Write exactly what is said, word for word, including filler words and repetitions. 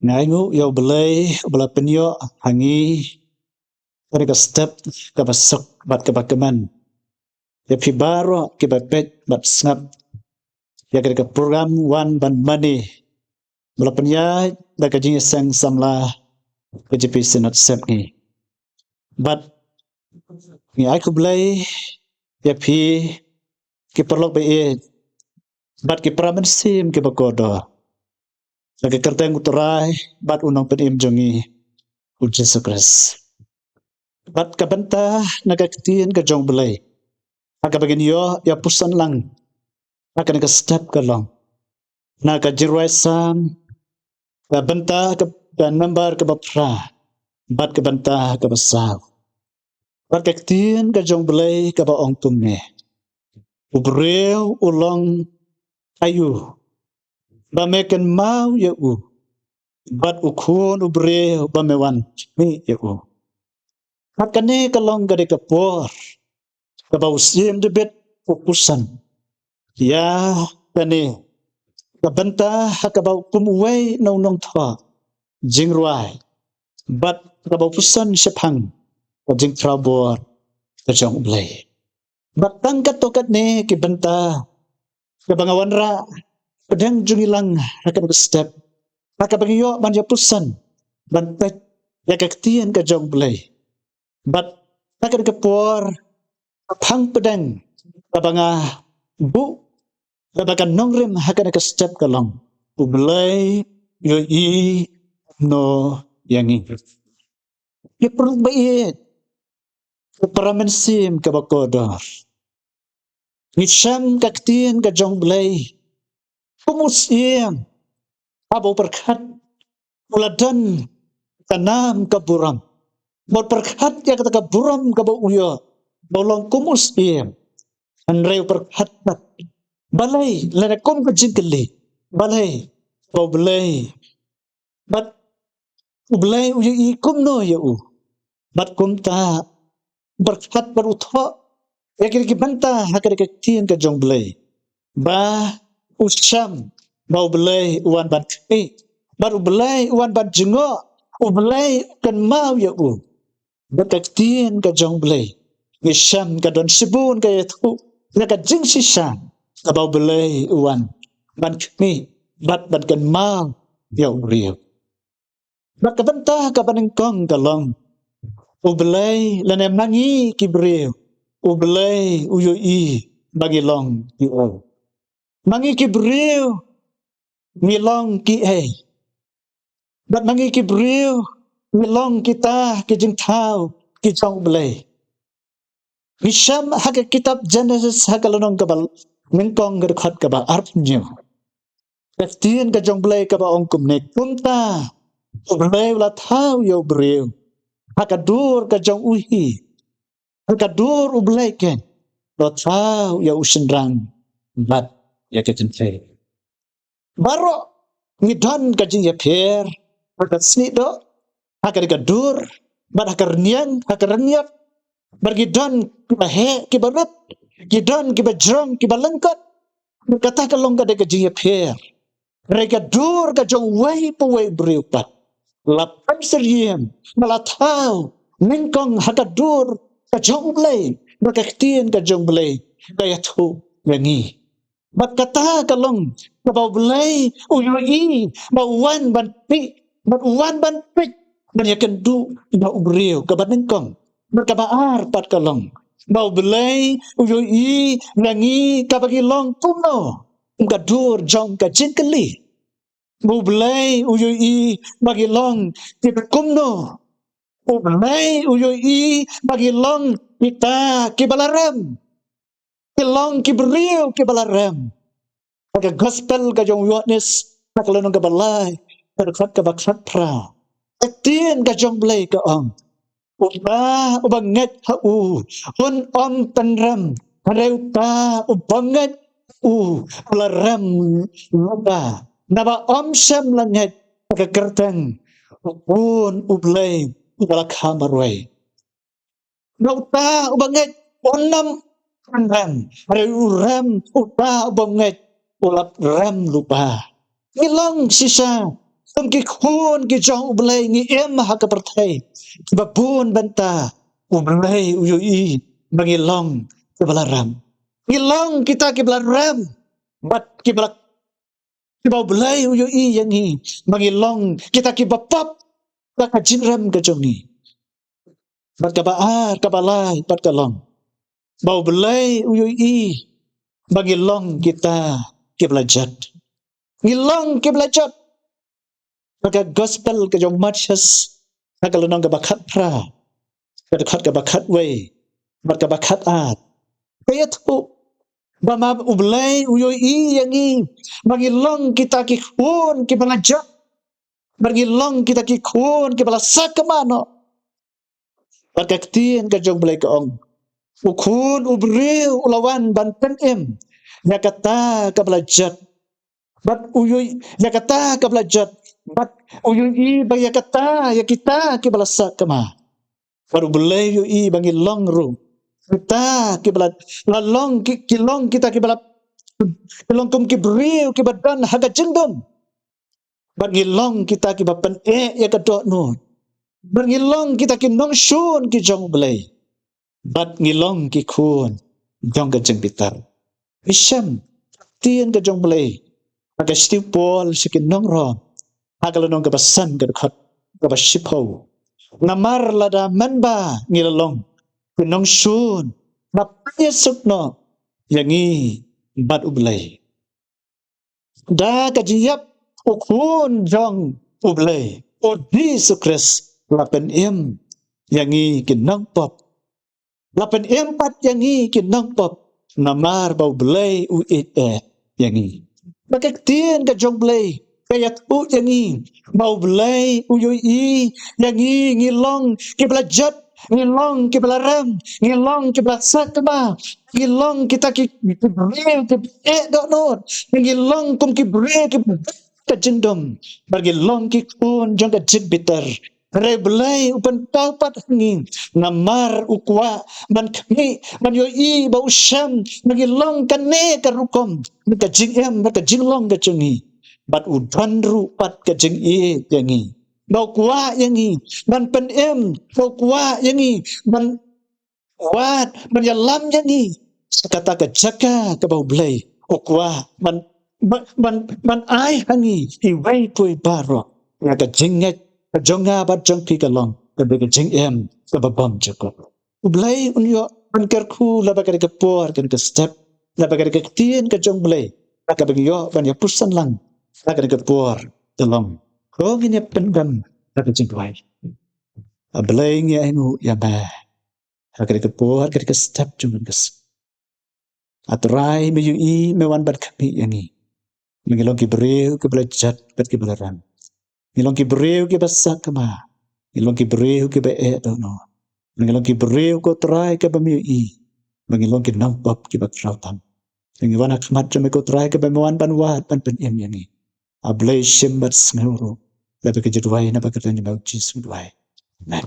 Nga ainguh ïa U Blei uba la pynïoh ha ngi kane ka step kaba suk bad kaba kmen ïa phi baroh kiba peit bad sngap ïa kane ka program Wan Ban Mane ba la pynïaid da ka Jingïaseng Samla ka G P Synod Sepngi. Bad ngi ai khublei ïa phi ki paralok ba ïeit bad ki para mynsiem kiba kordor, ha ka kyrteng U Trai bad U Nongpynim jong ngi, U Jisu Khrist. Bad ka bynta na ka Ktien ka jong U Blei ha kaba ngin ïoh ïa puson lang ha kane ka step ka long na ka Jingrwai Salm, ka bynta ka, ka nambar kaba phra bad ka bynta kaba saw. Bad ka Ktien ka jong U Blei kaba ong kumne: U briew u long aïu ba me kynmaw ïa u, bad u khun u briew ba me wan khmih ïa u? Bad kane ka long ka dei ka por kaba u Syiem David u puson ïa kane ka bynta ha kaba u kum uwei na u nongthoh jingrwai, bad kaba u puson shaphang ka jingkhraw bor ka jong U Blei. Bad tang katto katne ki bynta kaba nga wanrah pdeng jong ngi lang ha kane ka step, ha kaba ngi ïoh ban ïa puson ban peit ïa ka Ktien ka jong U Blei. Bad ha kane ka por, ka phang pdeng kaba nga buh kaba ka nongrim ha kane ka step ka long: U Blei u ïohi kumno ïa ngi? Ki paralok ba ïeit, ki para mynsiem kiba kordor, ngi shem ka Ktien ka jong U Blei kum u Syiem haba u pyrkhat u la don ka nam ka burom, ba u pyrkhat ïa kata ka burom kaba u ïoh ba u long kum u Syiem. Hynrei u pyrkhat pat, balei, lane kum ka jingkylli, balei ba U Blei, bad U Blei u ïohi kumno ïa u? Bad kumta u pyrkhat bad u thoh ïa kine ki bynta ha kane ka Ktien ka jong U Blei, ba u shem ba U Blei u wan ban khmih, bad U Blei u wan ban jngoh, U Blei u kynmaw ïa u. Bad ka Ktien ka jong U Blei, ngi shem ka don shibun ka ïathuh ïa ka jingshisha kaba U Blei u wan ban khmih bad ban kynmaw ïa u briew. Bad ka bynta kaba nyngkong ka long, U Blei, lane ma ngi ki briew, U Blei u ïohi ba ngi long kiei. Ma ngi ki briew ngi long kiei? Bad ma ngi ki briew ngi long kita ki jingthaw ki jong U Blei? Ngi shem ha ka kitab Jenesis ha ka lynnong kaba nyngkong, ka dkhot kaba arphew hynñiew. Ka Ktien ka jong U Blei kaba ong kumne: Kumta U Blei u la thaw ïa u briew ha ka dur ka jong u hi, ha ka dur U Blei keiñ u la thaw ïa u shynrang bad ïa ka kynthei. Baroh ngi don ka jingïapher ha ka snieh doh, ha kane ka dur, bad ha ka rynïeng, ha ka rynïap. Bad ngi don kiba heh kiba rit, ngi don kiba jrong kiba lyngkot. Bad kata ka long ka dei ka jingïapher. Hynrei ka dur ka jong uwei pa uwei u briew pat la pynsyriem, la thaw nyngkong ha ka dur ka jong U Blei, bad ka Ktien ka jong U Blei ka ïathuh ïa ngi. Bad kata ka long kaba U Blei u ïohi ba u wan ban peit, bad u wan ban peit, ban ïakynduh ïa u briew, kaba nyngkong. Bad kaba ar pat ka long ba U Blei u ïohi ïa ngi kaba ngi long kumno, kum ka dur jong ka jingkylli. Ba U Blei u ïohi ba ngi long kiba kumno. U Blei u ïohi ba ngi long kita kiba la rem. Ngi long ki briew kiba la rem. Ha ka Gospel ka jong u Ïoannis, ha ka lynnong kaba lai, ka dkhot kaba khatphra, ka Ktien ka jong U Blei ka ong: Uta uba ngeit ha u un ym pynrem, hynrei uta u bym ngeit ha u u la rem lypa, naba ym shym la ngeit ha ka kyrteng U Khun U Blei uba la kha marwei. Ba uta uba ngeit un ym pynrem, hynrei u rem, uta u bym ngeit u la rem lypa. Ngi long shisha kum ki khun ki jong U Blei ngi im ha ka pyrthei kiba bun bynta, U Blei u ïohi ba ngi long kiba la rem. Ngi long kita kiba la rem bad kiba la, kiba U Blei u ïohi ïa ngi ba ngi long kita kiba pop da ka jingrem ka jong ngi. Bad kaba ar, kaba lai, bad ka long ba U Blei u ïohi ba ngi long kita kiba la jot. Ngi long kiba la jot. Bad ka gospel ka jong Mathaios, ha ka lynnong kaba khatphra, ka dkhot kaba khatwei bad kaba khatar, ka ïathuh ba ma U Blei u ïohi ïa ngi ba ngi long kita ki khun kiba la jot, ba ngi long kita ki khun kiba la sakma noh. Bad ka ktien ka jong U Blei ka ong, U Khun u briew u la wan ban pynim ïa kata kaba la jot. Bad u ïohi ïa kata kaba la jot. Bad u ïohi ba ïa kata, ïa kita kiba la sakma. Bad U Blei u ïohi ba ngi long ruh kita kiba la, la long ki, ki long kita kiba la, ki long kum ki briew kiba don ha ka jingdum. Bad ngi long kita kiba pyneh ïa ka dohnud. Bad ngi long kita ki nongshun ki jong U Blei. Bad ngi long ki khun jong ka jingbitar. Ngi shem ktien ka jong U Blei ha ka shithi u Paul sha ki nong Rom, ha ka lynnong kaba san, ka dkhot kaba shiphew. Namar lada mynba ngi la long ki nongshun, ba pynïasuk noh ïa ngi bad U Blei. Da ka jingïap U Khun jong U Blei, U Jisu Khrist, la pynim ïa ngi ki nongpop. La pynim pat ïa ngi ki nongpop namar ba U Blei u ïeit eh ïa ngi. Ba ka ktien ka jong U Blei ka ïathuh ïa ngi ba U Blei u ïohi ïa ngi, ngi long kiba la jot, ngi long kiba la rem, ngi long kiba la sakma, ngi long kita ki, ki briew kiba eh dohnud, ngi long kum ki briew kiba ka jingdum, bad ngi long ki khun jong ka jingbitar. Hynrei U Blei u pynpaw pat ha ngi namar u kwah ban khmih, ban ïohi ba u shem ba ngi long kane ka rukom, ka jingim, ka jinglong ka jong ngi. Bad u don ruh pat ka jingïeit ïa ngi, ba u kwah ïa ngi ban pynim, ba u kwah ïa ngi ban wad, ban ïalam ïa ngi sha kata ka jaka kaba U Blei u kwah ban, ban, ban, ban ai ha ngi iwei pa iwei baroh. Ïa ka jingngeit ka jong nga bad jong phi ka long kaba ka jingim kaba bymjukut. U Blei un ïoh ban kyrkhu lyngba kane ka por, kane ka step, lyngba kane ka ktien ka jong U Blei, ha kaba ngi ïoh ban ïa pyrshang lang ha kane ka por. Ka long, ko ngin ïa pyndem ha ka jingduwai. A Blei, ngi ainguh ïa me ha kane ka por, kane ka step jong ngi ka sngi. A Trai, me ïohi, me wan ban khmih ïa ngi. Ngi long ki briew kiba la jot bad kiba la rem. Ngi long ki briew kiba sakma. Ngi long ki briew kiba eh dohnud. Ngi long ki briew, ko Trai, kiba me ïohi ba ngi long ki nongpop kiba khraw tam. Ngi wan ha khmat jong me, ko Trai, kiba me wan ban wad, ban pynim ïa ngi. A Blei, shim bad sngewthuh ruh. Lyngba ka jingduwai na ka kyrteng jong me, U Jisu, ngi duwai. Amen.